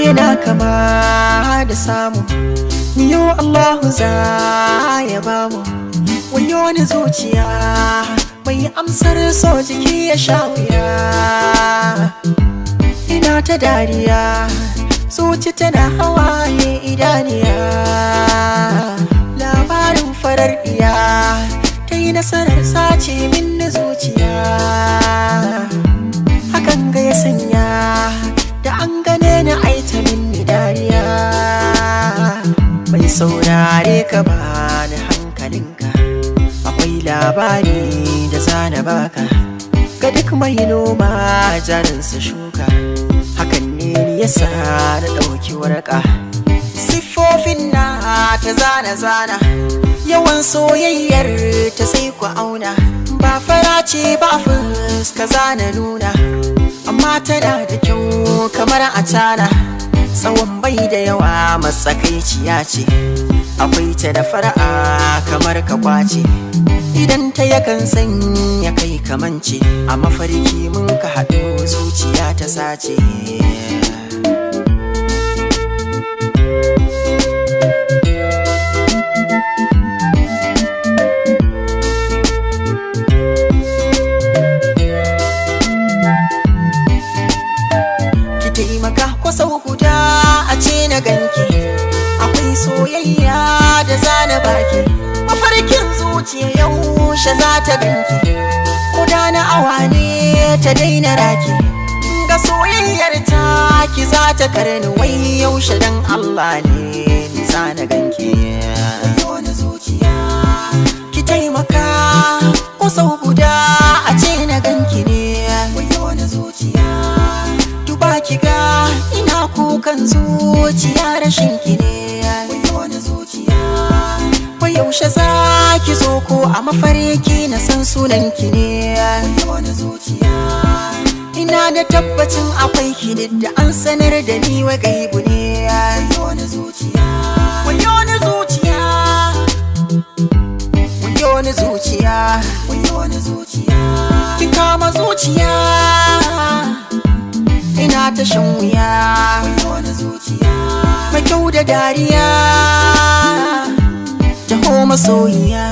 Yana kama da samu, miyo Allahu za ya bamu. Wayo ni zuciya mai amsar so jiki ya sha wuya. Ina ta dariya, zuci tana hawaye idaniya. Labarin farar diya ta yi nasarar sace min na zuciya. Hakan ga ya sanya da an gane ni aita min dariya. Mai saurare ka bani hankalinka, akwai labari da zana baka. Ga duk mai noma jarinsa shuka, hakan ne yasa na ɗauki warka. Siffofin na ta zana zana, yawan soyayyar ta sai ku auna. Ba fara ce ba fuska zana nuna, amma tana da kyau kamar a tana. Tsawon bai da yawa matsakaiciya ce, akwai ta da fara'a kamar ka kwace. Idan ta yakan sanya kai kamance, a mafarki mun ka haɗu zuciya ta sace. Ki taimaka ko sau guda a ce na ganki, akwai soyayya da zana baki. Mafarkin zuciya yaushe za ta ganki, ko da na awa ne ta daina raki. Ga soyayyar ta ki za ta karni, wai yaushe dan Allah ne ni zana ganki. Wani zuciya ki taimaka ko sau guda a ce na ganki ne. Wani zuciya duba ki ga ina kukan zuciya rashin ki ne. Wani zuciya wai yaushe za ki zo ko a mafarki na san sunan ki ne. Wani zuciya ina da tabbacin akwai ki da an sanar da ni wai gaibu ne. Wani zuciya, wani zuciya, wani zuciya, wani zuciya, kin kama zuciya ina ta shan wuya. Wani zuciya mai kyau da dariya, taho masoyiya.